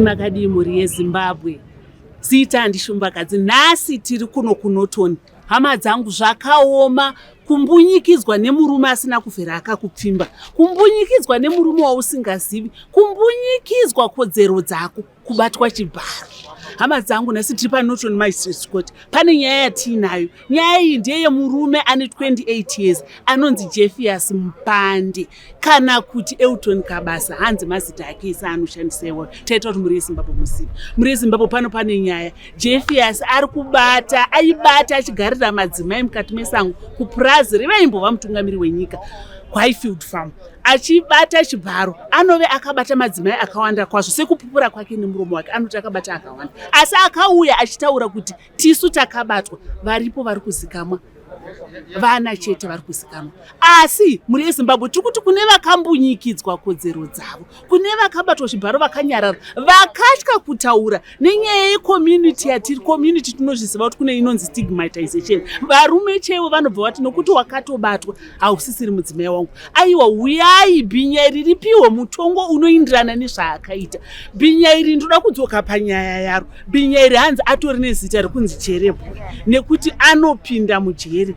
Makadii mhuri yeZimbabwe? Zita ndiShumbakadzi. Nhasi tiri kuno kuNorton. Hama dzangu, zvakaoma kumbunyikidzwa nemurume asina kuvhera akakupfimba, kumbunyikidzwa nemurume wausingazivi, kumbunyikidzwa kodzero dzako, kubatwa chibharo. Hama dzangu, nhasi tiri paNorton Magistrates Court. Pane nyaya yatiinayo. Nyaya iyi ndeyemurume ane 28 years anonzi Jeffias Mupande kana kuti Elton Kabasa, hanzi mazita ake ese anoshandisa iwayo. Taita kuti mhuri yeZimbabwe muzive. Mhuri yeZimbabwe, pano pane nyaya. Jeffias ari kubata, aibata achigarira madzimai mukati mesango kupurazi revaimbova mutungamiri wenyika kuHighfield Farm, achibata chibharo. Anove akabata madzimai akawanda kwazvo, sekupupura kwake nemuromo wake anoti akabata akawanda, asi akauya achitaura kuti tisu takabatwa varipo vari kuzikamwa, vana chete vari kuzikanwa. Asi mhuri yeZimbabwe, tiri kuti kune vakambunyikidzwa kodzero dzavo, kune vakabatwa chibharo vakanyarara, vakatya kutaura nenyaya yecommunity yatiri. Community tinozviziva kuti kune inonzi stigmatization. Varume chaivo vanobva vati nokuti wakatobatwa hausisiri mudzimai wangu. Aiwa, uyai, bhinya iri ripiwe mutongo unoindirana nezvaakaita. Bhinya iri, ndoda kudzoka panyaya yaro. Bhinya iri hanzi atori nezita rekunzi Jereboy nekuti anopinda mujeri,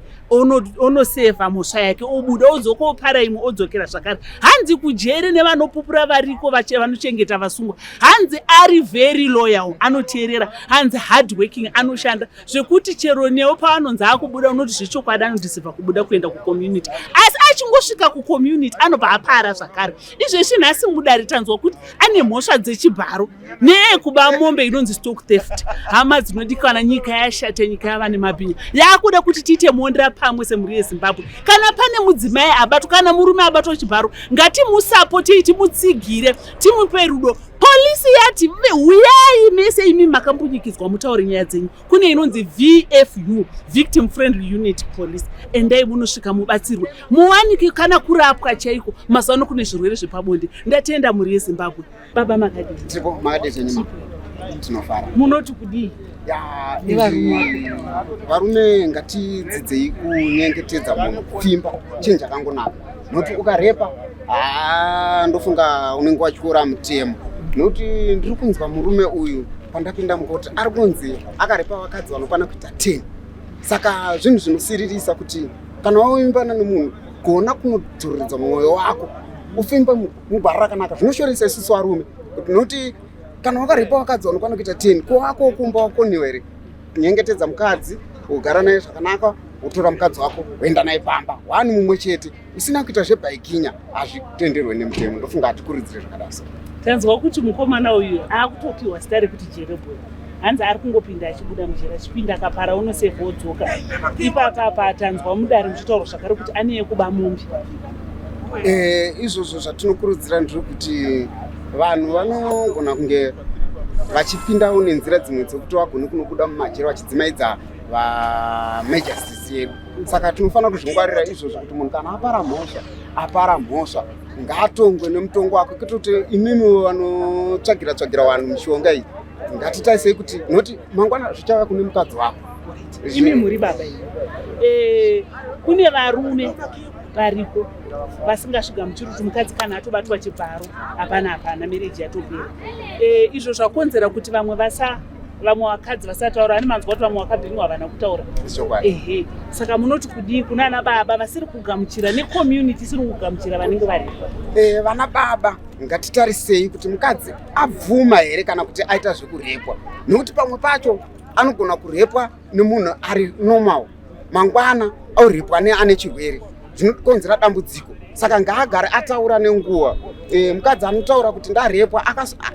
onosevha mhosva yake, obuda, odzoka, opara imwe, odzokera zvakare. Hanzi kujeri nevanopupura variko vanochengeta vasungwa, hanzi ari very loyal, anoteerera, hanzi hard working, anoshanda zvekuti chero newo paanonzi akubuda unoti zvechokwadi anodhisivha kubuda kuenda kucommunity. Asi achingosvika kucommunity anobva apara zvakare. Izvezvi nhasi mudare tanzwa kuti ane mhosva dzechibharo neyekuba mombe inonzi stock theft. Hama dzinodikana, nyika yashata, nyika yava nemabhinya, yakuda kuti tiite muondera pamwe semhuri yeZimbabwe. Kana pane mudzimai abatwa kana murume abatwa chibharo, ngatimusapotei, timutsigire, timupe rudo. Polisi yati huyai mese imi makambunyikidzwa mutaure nyaya dzenyu. Kune inonzi VFU, Victim Friendly Unit Police. Endai munosvika mubatsirwe, muwanike kana kurapwa chaiko. Mazuva ano kune zvirwere zvepabonde. Ndatenda, mhuri yeZimbabwe. Baba, makadii? Tiripo, makadii zvenyu? Tinofara. Munoti kudii? Ya, izvi varume ngatidzidzei kunyengetedza munhu. Kupfimba chinhu chakangonaka, nokuti ukarepa, haa, ndofunga unenge watyora mutemo, nokuti ndiri kunzwa murume uyu pandapinda mukoti ari kunzi akarepa vakadzi vanokwana kuita 10. Saka zvinhu zvinosiririsa kuti kana wavimbana nemunhu, gona kunodzoreredza mwoyo wako, ufimbe mugwara rakanaka. Zvinoshoresa isusu varume nokuti kana wakarepa vakadzi vanokwana kuita 10, ko wako kumba wakoniwa here kunyengetedza mukadzi, wogara naye zvakanaka, wotora mukadzi wako woenda naye pamba wani mumwe chete usina kuita zvebhaikinya? Hazvitenderwe nemutemo. Ndofunga hatikurudzire zvakadaro so. Tanzwa kuti mukomana uyu akutopiwa zita rekuti Jereboy. Hanzi ari kungopinda achibuda mujeri, achipinda, akapara, unosevha, odzoka. Ipapa tanzwa mudare muchitaura zvakare kuti ane yekuba mombe. Izvozvo zvatinokurudzira ndezvekuti vanhu vanogona kunge vachipindawo nenzira dzimwe dzekuti vagone kunobuda mumajeri vachidzimaidza vamajustice yedu. Saka tinofanira kuzvingwarira izvozvo kuti munhu kana apara mhosva, apara mhosva, ngaatongwe nemutongo wake, kwete kuti imimi vanotsvagira tsvagira vanhu mishonga iyi. Ngatitarisei kuti noti mangwana zvichauya kune mukadzi wako. Imi muri baba iyi, kune varume variko vasingasvika muchiri kuti mukadzi kana atobatwa chibharo, hapana, hapana, marriage yatopera. Izvo zvakonzera kuti vamwe vasa vamwe vakadzi vasataura. Ani manzwa kuti vamwe vakabhinywa havana kutaura. Ehe, saka munoti kudii kuna ana baba vasiri kugamuchira necommunity isiri kugamuchira vanenge varipo? Vana baba, ngatitarisei kuti mukadzi abvuma here kana kuti aita zvekurepwa, nokuti pamwe pacho anogona kurepwa nemunhu ari normal, mangwana aurepwa neane chirwere zvinokonzera dambudziko. Saka ngaagare ataura nenguva. Mukadzi anotaura kuti ndarepwa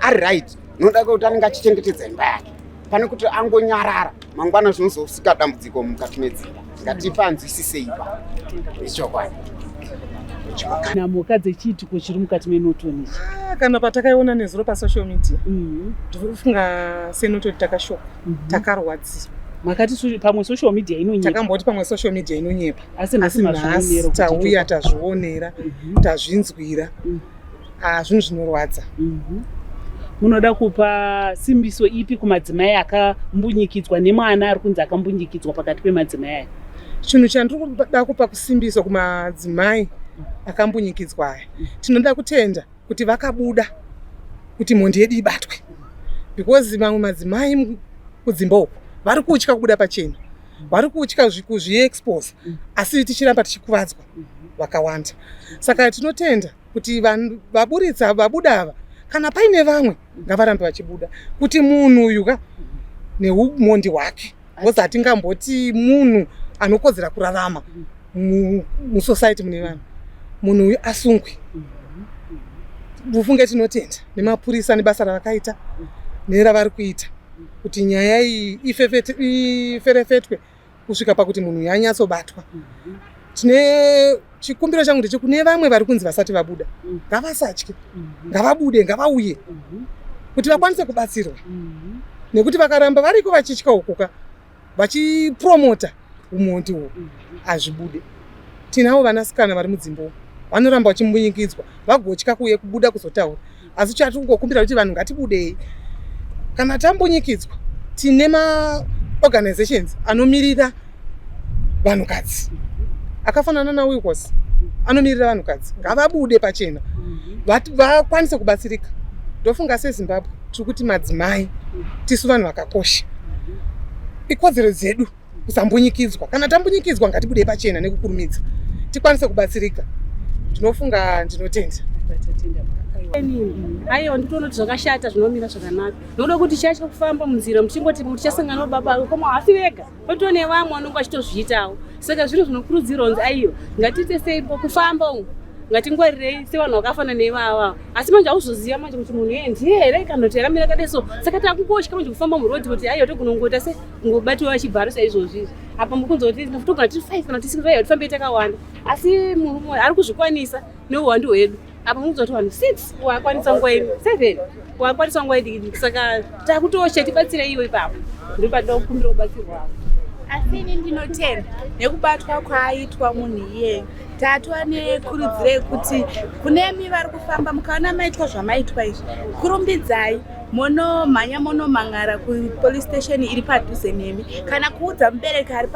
ari right, noda kuti anenge achichengetedza imba yake, pane kuti angonyarara, mangwana zvinozosika dambudziko mukati medzimba. Ngatipanzwisisei pa ichokwadi. Na mhuka dzechiitiko chiri mukati meNorton ichi? Ah, kana patakaiona nezuro pasocial media, ndinofunga seNorton takashoka, takarwadziwa. Makati pamwe social media inonyepa. Takamboti pamwe social media inonyepa. Asi nhasi asi nhasi mazvionera kuti tauya tazvionera, tazvinzwira. Ah, zvinhu zvinorwadza. Munoda kupa simbiso ipi kumadzimai akambunyikidzwa nemwana ari kunzi akambunyikidzwa pakati pemadzimai aya? Chinhu chandiri kuda kupa kusimbiso kumadzimai akambunyikidzwa aya, tinoda kutenda kuti vakabuda kuti mhondi yedu ibatwe. Because mamwe madzimai kudzimba uku vari kutya kubuda pachena, vari kutya kuzviexpose, asi tichiramba tichikuvadzwa vakawanda. Saka tinotenda kuti vanhu vaburitsa, vabuda ava, kana paine vamwe ngavarambe vachibuda, kuti munhu uyu ka neumondi hwake, because hatingamboti munhu anokodzera kurarama musociety mune vanhu, munhu uyu asungwe. Mufunge tinotenda nemapurisa nebasa ravakaita neravari kuita kuti nyaya iyi iferefetwe kusvika pakuti munhu uyu anyatsobatwa. Tine chikumbiro changu ndechekune vamwe vari kunzi vasati vabuda, ngavasatye, ngavabude, ngavauye kuti vakwanise kubatsirwa, nekuti vakaramba variko vachitya ukuka vachipromota umhondi uhu, hazvibude. Tinavo vanasikana vari mudzimba umu vanoramba vachimbunyikidzwa, vagotya kuuye kubuda kuzotaura. Asi chatiri kungokumbira kuti vanhu ngatibudei kana tambunyikidzwa. Tine maorganizations anomirira vanhukadzi akafanana naWILCOS, anomirira vanhukadzi, ngavabude pachena vakwanise kubatsirika. Ndofunga seZimbabwe tiri kuti madzimai tisu vanhu vakakosha, ikodzero dzedu kusambunyikidzwa. Kana tambunyikidzwa, ngatibude pachena nekukurumidza tikwanise kubatsirika. Ndinofunga ndinotenda. Aiwa, nditoona kuti zvakashata, zvinomira zvakanaka nokuda kuti chatya kufamba munzira muchingoti tichasangana nababa koma hafi vega, patoo nevamwe vanonge vachitozviitawo. Saka zvinhu zvinokurudzirwa kunzi aiwa, ngatiite sei kufamba umu, ngatingwarirei sevanhu vakafanana neivava. Asi manje hauzoziva manje kuti munhu iye ndiye here kana kuti yakamira kadai. So saka takungotya manje kufamba murodhi kuti aiwa, togunongoita se kungobatiwa vachibharo saizvozvi izvi. Apa mukunzwa kuti togona tiri five kana kuti six, aiwa, tifambei takawanda, asi murume ari kuzvikwanisa neuwandu hwedu. Apa mukunzwa kuti vanhu six wakwanisa nguva ino, seven wakwanisa nguva idiki diki, saka takutosha. Tibatsire iwo ipapo, ndopatida kukumbira kubatsirwavo. Asi ini ndinotenda nekubatwa kwaaitwa munhu iyeyo. Tatwa nekurudziro yekuti kunemi vari kufamba, mukaona maitwa zvamaitwa izvi, kurumbidzai monomhanya monomhan'ara kupolice station iri padhuze nemi, kana kuudza mubereki ari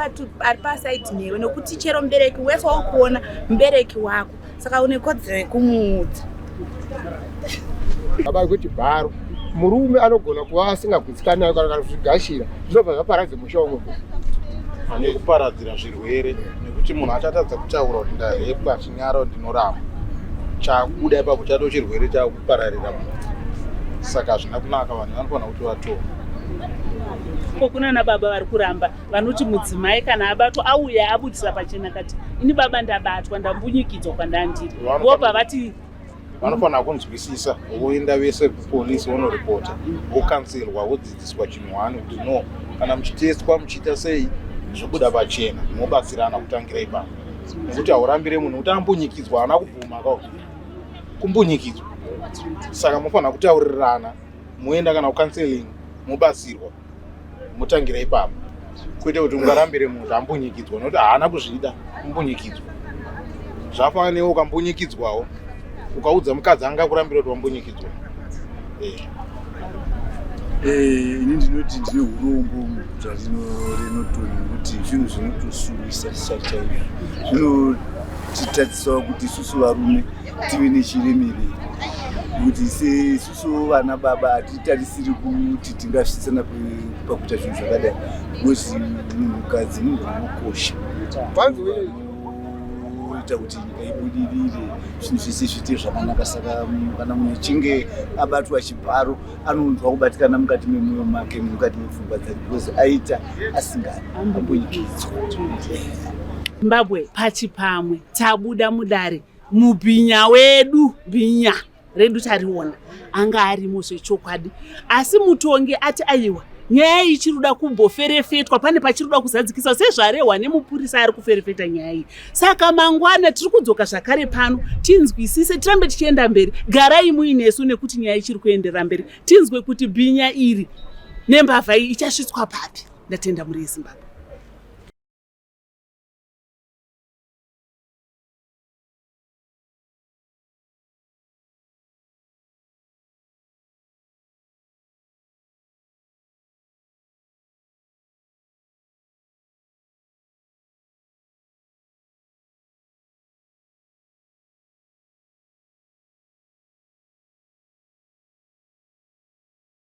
pasaidi newe, nokuti chero mubereki wese wauri kuona mubereki wako, saka une kodzero yekumuudza. Baba kuti bharo murume anogona kuva asingagutsikani nayo kana kuzvigashira, zvinobva zvaparadze musha umwe. Nekuparadzira zvirwere, nekuti munhu achatadza kutaura kuti ndarepwa, achinyara kuti ndinoramba, chakubuda ipapo chato chirwere chakupararira munhu. Saka hazvina kunaka, vanhu vanofanira kuti vatonge. Ko kunana baba vari kuramba, vanoti mudzimai kana abatwa auya abudisa pachena kati ini baba ndabatwa, ndambunyikidzwa kwandandiri, vobva vati Vanofanira kunzwisisa, voenda vese kupolisi vonoripota, vokanselwa, vodzidziswa chinhu one kuti no, kana muchitestwa, muchiita sei, zvobuda pachena, mobatsirana kutangira ipapo, nekuti haurambire munhu kuti ambunyikidzwa, haana kubvuma ka kumbunyikidzwa. Saka mofanira kutaurirana, moenda kana kucounseling, mobatsirwa, motangira ipapo, kwete kuti ungarambire munhu kuti ambunyikidzwa nokuti haana kuzvida kumbunyikidzwa. Zvafanana newe ukambunyikidzwawo, ukaudza mukadzi, angakurambira kuti wambunyikidzwa. Ini ndinoti ndine urombo muguta rino reNorton, nekuti zvinhu zvinotosuwisa chaizvo, zvinotitadzisawo kuti isusu varume tive nechiremerero, nekuti seisusu vana baba hatitarisiri kuti tingasvitsana pakuita zvinhu zvakadai, because munhukadzi munhu anokosha, ita kuti nyika ibudirire, zvinhu zvese zviite zvakanaka. Saka kana munhu achinge abatwa chibharo, anonzwa kubatikana mukati memwoyo make, mukati mepfungwa dzake, because aita asingadi, ambunyikidzwa. Zimbabwe pachipamwe, tabuda mudare, mubhinya wedu, bhinya redu tariona, anga arimo zvechokwadi, asi mutongi ati aiwa, nyaya iyi ichiri kuda kumboferefetwa, pane pachiri kuda kuzadzikiswa sezvarehwa nemupurisa ari kuferefeta nyaya iyi. Saka mangwana tiri kudzoka zvakare pano tinzwisise, tirambe tichienda mberi. Garai muinesu nekuti nyaya ichiri kuenderera mberi, tinzwe kuti bhinya iri nembavha iyi ichasvitswa papi. Ndatenda muri yeZimbabwe.